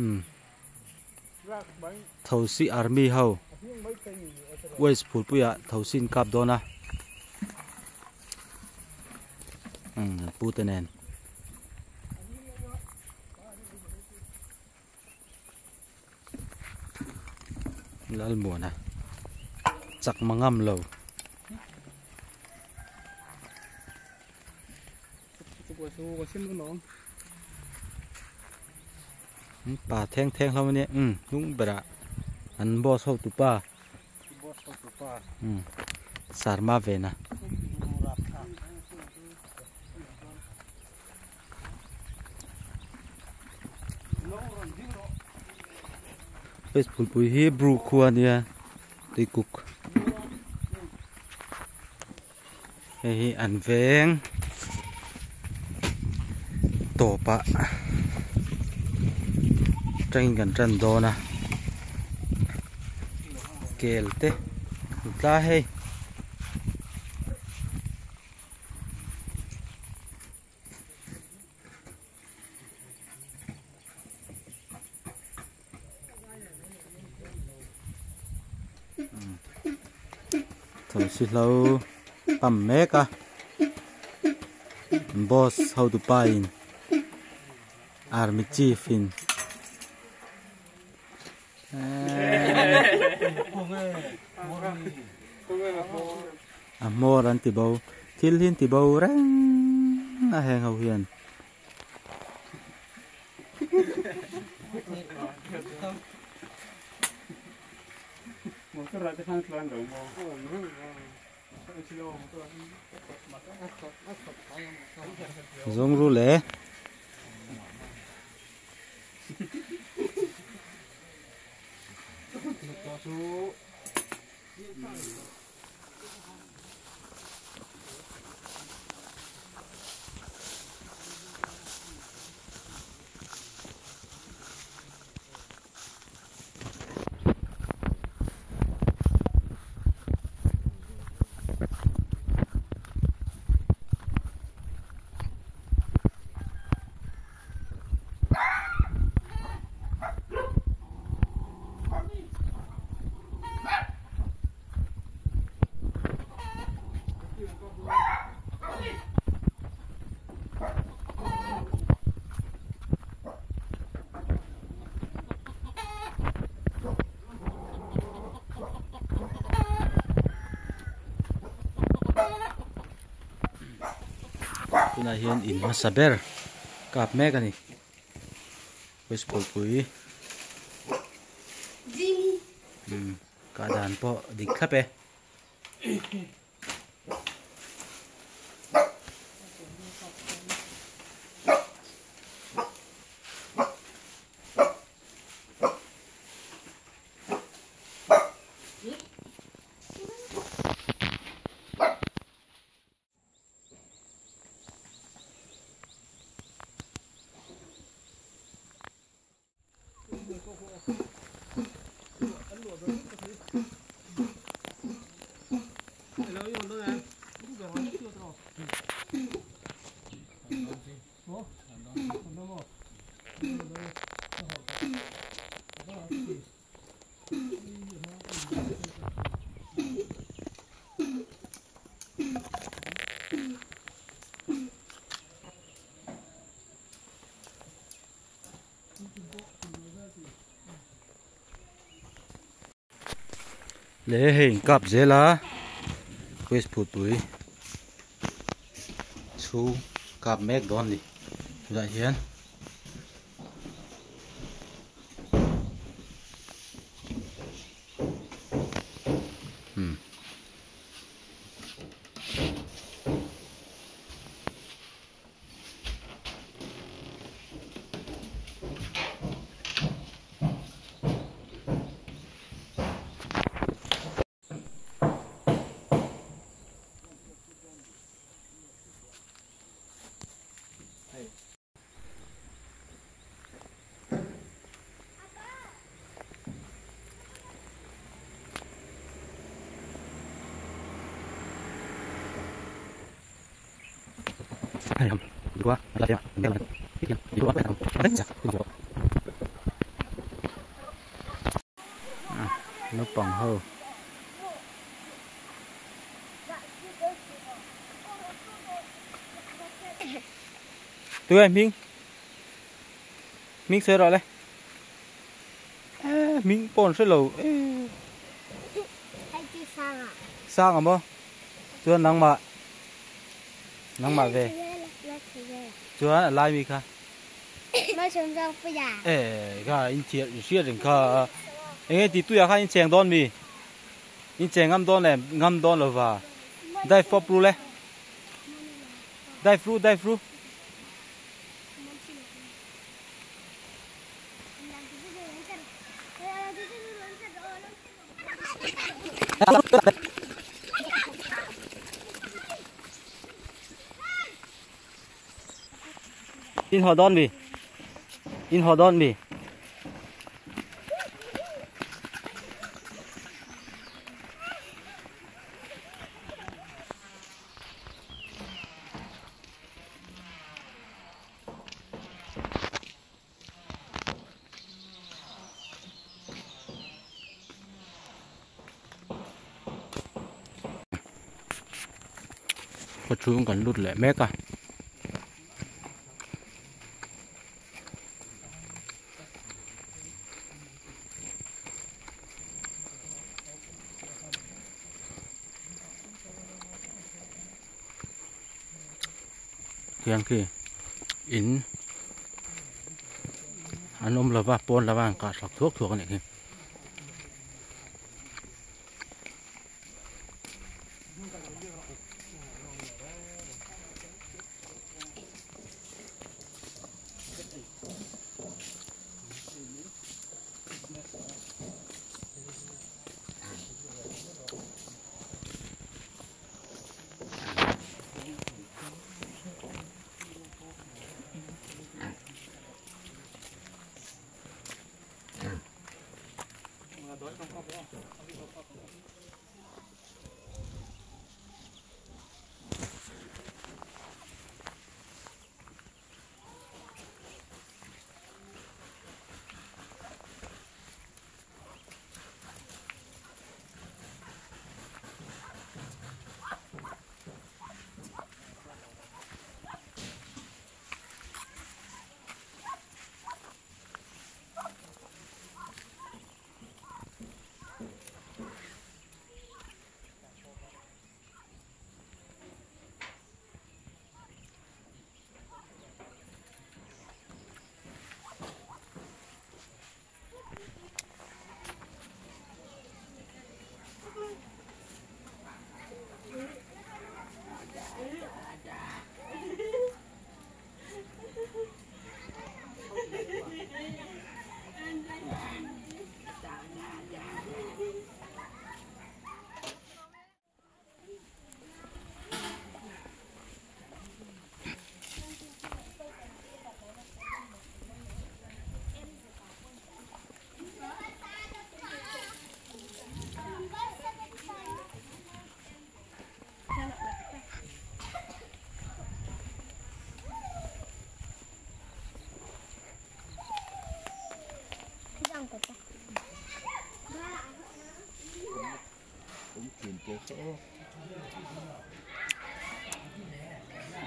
Umm Thosi army ho West phulpui ah thosi an kap dawn a umm an pu te nen. Lalmuana chakma ngam lo. Pa theng theng hlawm ania umm hnung berah an boss ho tupa umm Sharma vena. West phulpui hi Bru khua ania tuikuk hei hi an veng tawp ah train kan tan dawn a kel te an tla hei. Thosi hlo pam mek a boss hotupa in army chief in a hmawr an ti bo thil hi an ti bo reng a heng ho hian. Zawng ru le. Tunah hian in hmasa ber kap mek a ni west pawlpui umm kah dan pawh dik thlap e. Le hei in kap zel a west phutpui chhung kap mek dawn a ni tunah hian. Tunge hming? Hming sawi rawh le. Hming pawh an hre lo. Sang a maw? Chuan nangmah nangmah ve. Chuan a lai mi kha. Eh kha in thiah in hriat reng kha. Enge ti tuiah khan in cheng dawn mi? In cheng ngam dawn leh ngam dawn lova. Dive pawp ru le. Dive ru dive ru. In haw dawn mi? In haw dawn mi? Khaw chhung kan lut leh mek a. Khiang khi in an awm lova pawn lova an kah thlak thuak thuak a nih hi.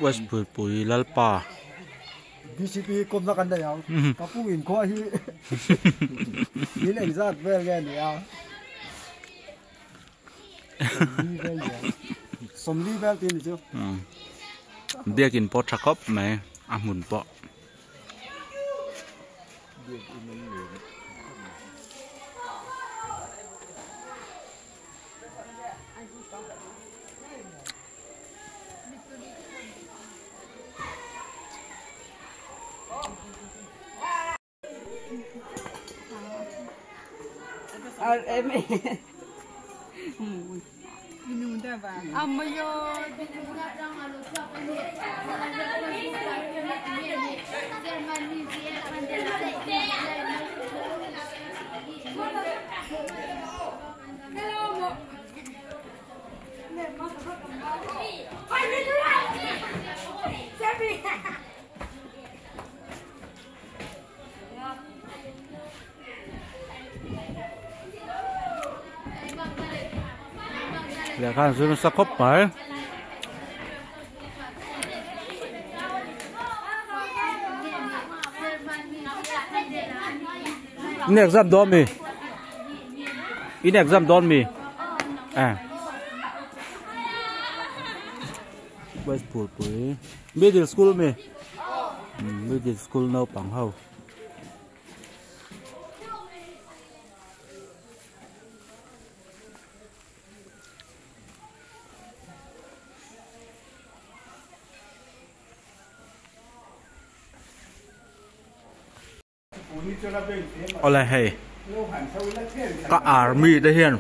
West Puipui Lalpa. BCP kawmna kan nei ang. Ka pu in khua hi in engzat vel nge ni a. Sawmli vel tin ni chu. Biakin pawh tha khawp mai a hmun pawh. Lehkha an zir nasa khawp mai. In exam dawn mi? In exam dawn mi? À. West Phulpui Middle School mi? Middle School naupang ho. Awle hei ka army te hian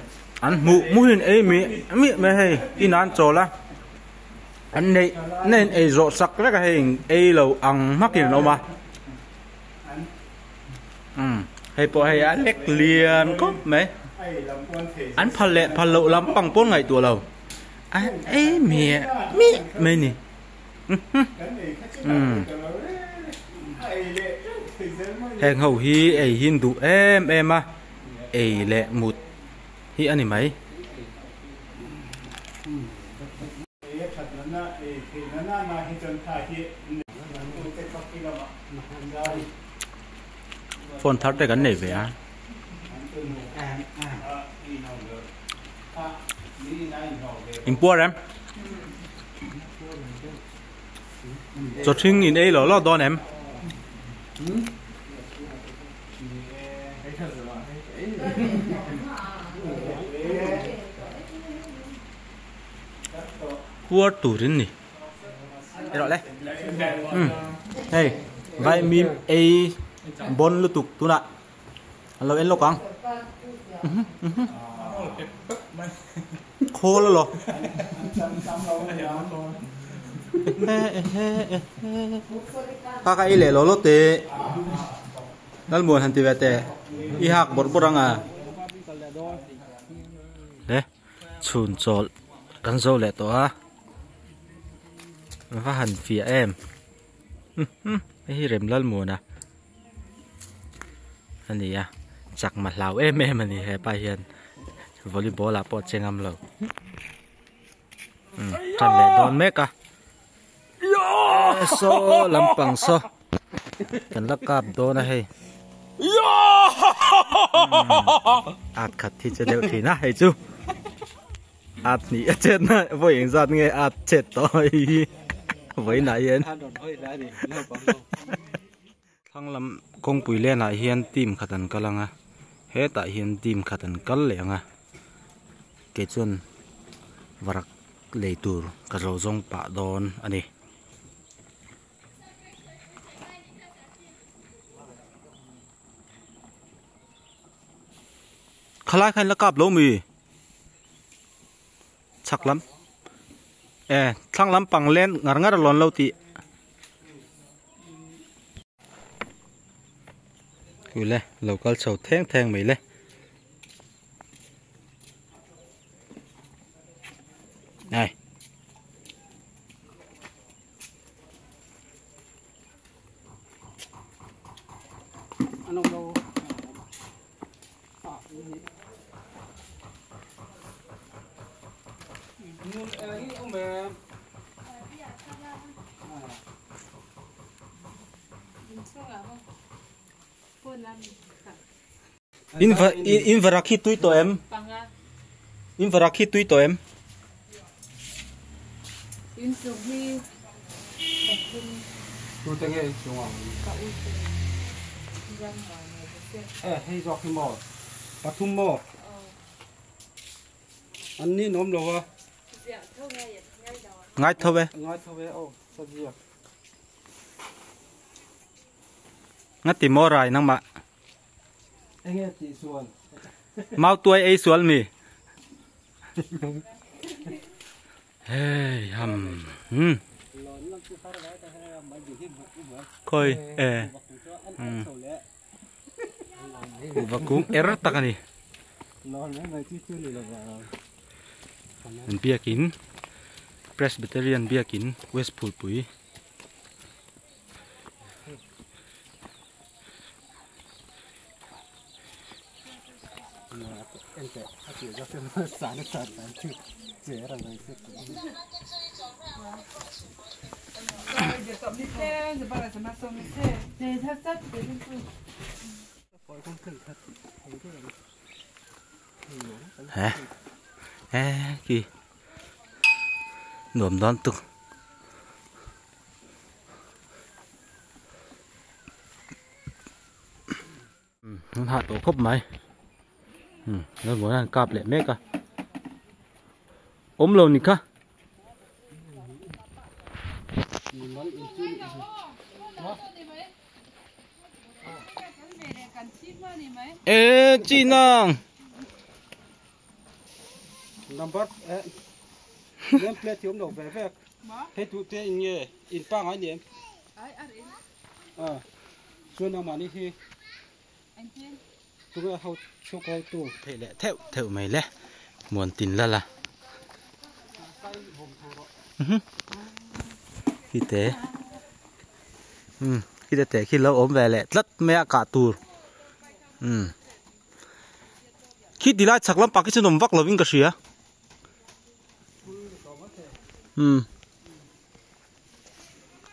an hmuh hmuhin ei mi mi mai hei in an chawl a an neih na in ei zawh sak vek a hei ei lo ang hmakin an awm a umm hei pawh hei a lek lian khawp mai an phal leh phal loh lampang pawn ngaihtuah lo a ei miah miah mai a ni. Heng ho hi ei hi an duh em em a ei leh mut hi a ni mai. Phone thar te kan nei ve a. Inpuar em? Chaw hring in ei lo lo dawn em? Puar turin ni. Ei rawh le. Um. Hei, vai mim ei bon lutuk tunah. An lo en lawk ang. Khawl a lo. Kha kha ei leh lo lo teh. Lalmuan han ti ve teh. I hak bawrh bawrh ang a. Le chhun chawlh kan zo leh tawh a. Va han fiah em. Hei hi rem Lalmuan a. A ni a chakma hlau em em a ni hepa hian volleyball ah pawh a che ngam lo umm tan leh dawn mek a saw lampang saw kan la kap dawn a hei at khat hi che deuh thin a hei chu at hnih a chet na vawi engzat nge at chet tawh hei hi vawiinah hian. Thlang lam kawngpui lenah hian team khat an kal ang a, hetah hian team khat an kal leh ang a, kei chuan varak lei tur ka zo zawng pah dawn a ni. Khalai kha in la kap lo mi? Chhak lam e thlang lam pang len ngar ngar a lawn lo tih. Ule lo kal chho theng theng mai le. Này. In va in va rakhi tui tawh em? In va rakhi tui tawh em? E hei zawk hi maw pathum maw an ni nawm lo a ngai tho e ngai tho e aw saziak ngati maw rai nangmah enge ti sual mau tuai ei sual mi hei hum hmm khoi e hmm kuhva kung er tak ani an biakin Presbyterian biakin West Phulpui. He he ki nuam dawn tuk. An hah tawh khawp mai lo mawi an kap leh mek a awm lo ni kha e chi nang number name plate hi awm lo ve vek hei tu te in nge in pangai ni em a chuan nangmahni hi tunge ho chhuk ho tu theih leh theuh theuh mai le muan tin lal a khi te khi te te khi lo awm ve leh tlat mai a kah tur khi ti lai chhak lampang khi chu nawm vak lovin ka hria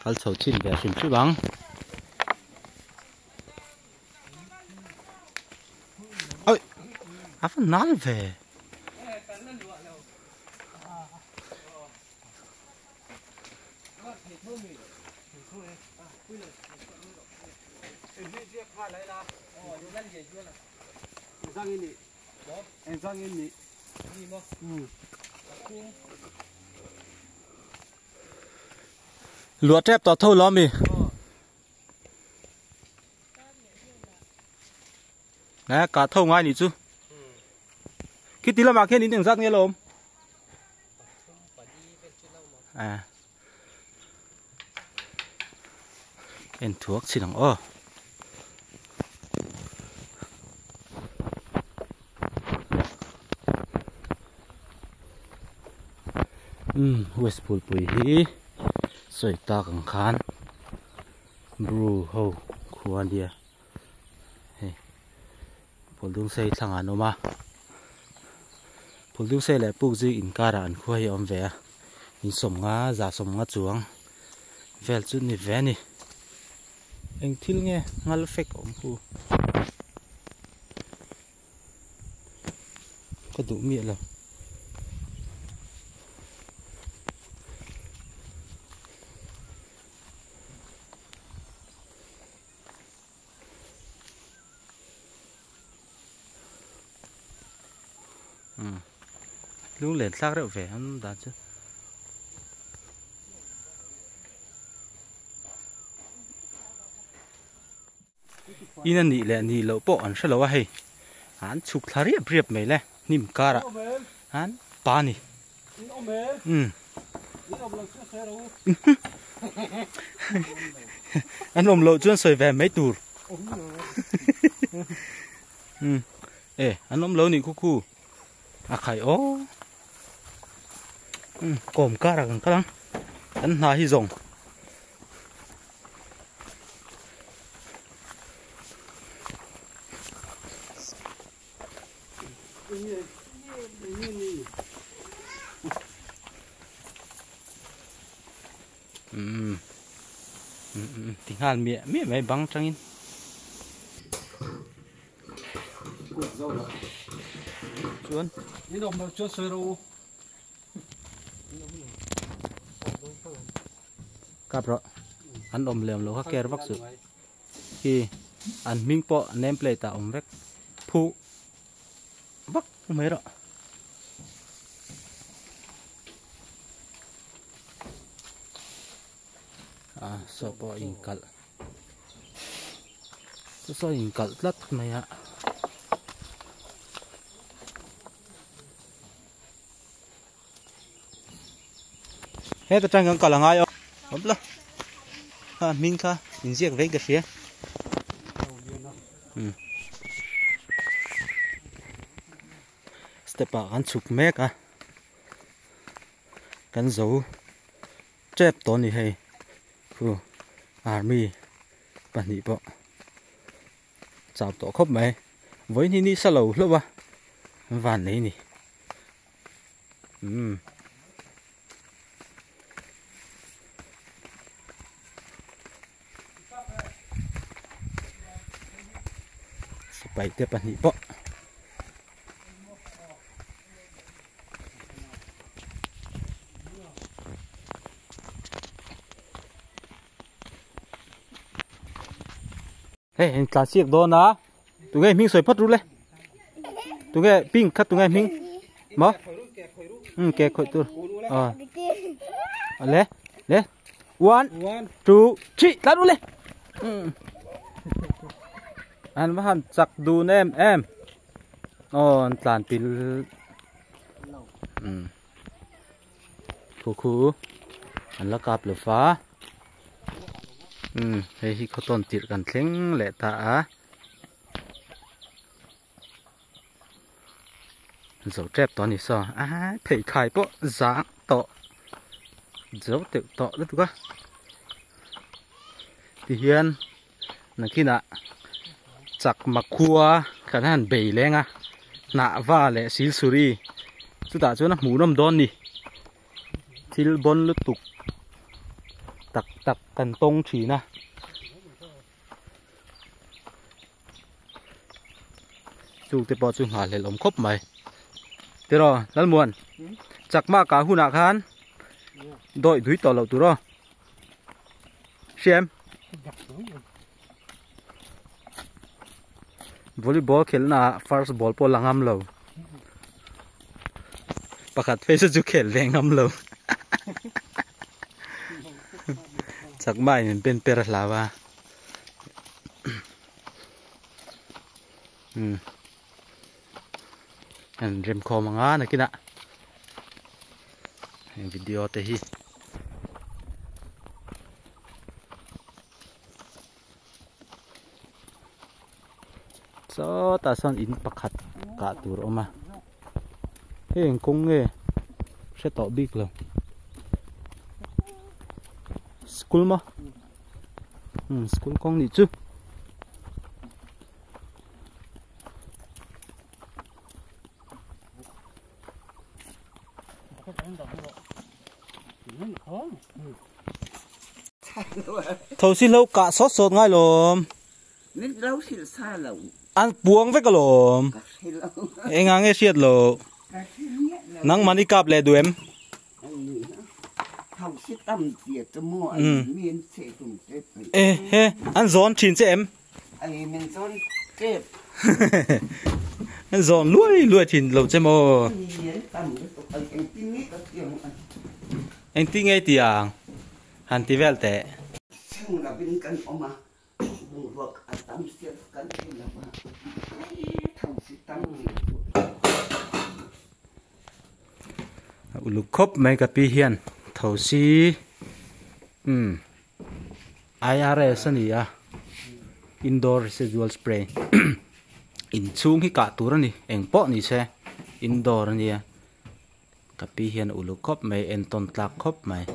kal chho chin ve hrim hrim ang. Oi a va nal ve. Lua tep tawh tho lo ami. Nè cả thâu ngay nè chứ. Khi tí là mà khi nín tiếng rát nghe lồm. À. En thuốc xin thằng ô. West Pool pui hi sawi tak ang khan Bru ho khua ania hei Phuldung sei thlangah an awm a Phuldung sei leh puk zui inkarah an khua hi a awm ve a in sawmnga za sawmnga chuang vel chu ni ve a ni eng thil nge ngal fek a awm khu ka duh miah lo. Lung len thlak reuh ve an dan chu. In a nih leh nih loh pawh an hre lo a hei an chhuk thla riap riap mai le hnim karah an pa a ni umm an awm loh chuan sawi ve mai tur umm e an awm lo nih khu khu a khai aw umm kawm karah kan kal ang an hna hi zawng. Ti nghal miah miah mai bang atangin. Chuan. Kap rawh an awm lem lo kha care vak suh khi an hming pawh name plate ah awm vek phuh vak mai rawh. A saw pawh a inkalh saw saw a inkalh tlat mai a. Heta tang kan kal angai aw awm la kha hming kha inziak vek ka hria um step ah kan chhuk mek a kan zo tep tawh a ni hei khu army pahnih pawh chau tawh khawp mai vawiin hi ni sa lo hlauh a van nei a ni. Umm. Paite pahnih pawh. Hei in tla chiak dawn a tunge hming sawi phawt ru le tunge pink kha tunge hming maw um ke khawih tur a le le one two three tla ru le um an va han chak dun em em aw an tlan pil um Khu khu an la kap lo va umm hei hi khaw tawn tirh kan thleng leh ta a zo tep tawh a ni saw a pheikhai pawh zang tawh zo teuh tawh lutuk a tihian nakinah chakma khua kan han bei leng a hnah va leh silsuri chutah chuan a hmuh nawm dawn ni thil bawn lutuk tak tak kan tawng thin a chung te pawh chu nghahhlelh awm khawp mai tiraw Lalmuan chakma kah hunah khan dawih dui tawh loh tur aw. Hriam Volleyball khelna ah first ball pawh la ngam lo pakhat phei chu chu khel ve ngam lo chakma in min pen per a hlau a umm an remkhawm anga nakinah heng video te hi. Sawtah sawn in pakhat kah tur a awm a hei eng kawng nge hre tawh bik lo school maw umm school kawng nih chu. Tho si lo kah sawt sawt ngai lawm. Min lo hrilh sa lo. An puang vek alawm. Ka hre lo. Enga nge hriat lo. Ka hre miah lo. Nangmahni kap leh duh em? Tho si tam tia chu maw an min cheh tum tep. E he an zawn thin che em? Ai min zawn tep. An zawn luai luai thin lo che maw? Engtin nge ti ang? Han ti vel teh. Chhung lovin kan awm a, boruak a tam sial kan ti lo a, tho si tam ngei chu. Uluk khawp mai ka pi hian tho si umm. IRS a ni a indoor residual spray inchhung hi kah tur a ni eng pawh ni se indoor a nia ka pi hian uluk khawp mai entawn tlak khawp mai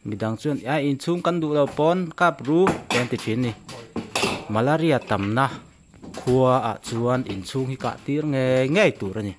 midang chuan a inchhung kan duh lo pawn kap ru te an ti thin a ni malaria tamna khua ah chuan inchhung hi kah tir ngei ngei tur a ni.